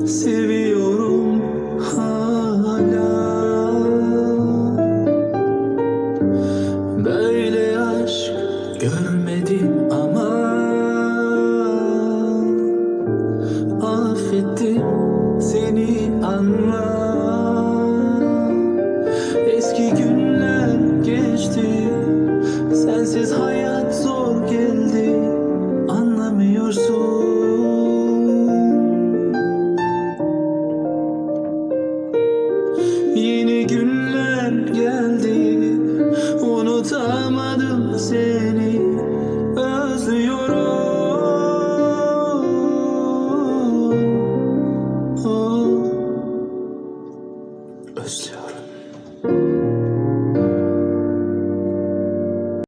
Seviyorum hala. Böyle aşk görmedim ama Affettim seni anla. Eski günler geçti, sensiz hayat zor geldi, anlamıyorsun. Yeni günler geldi, unutamadım seni, özlüyorum. Oh, özlüyorum.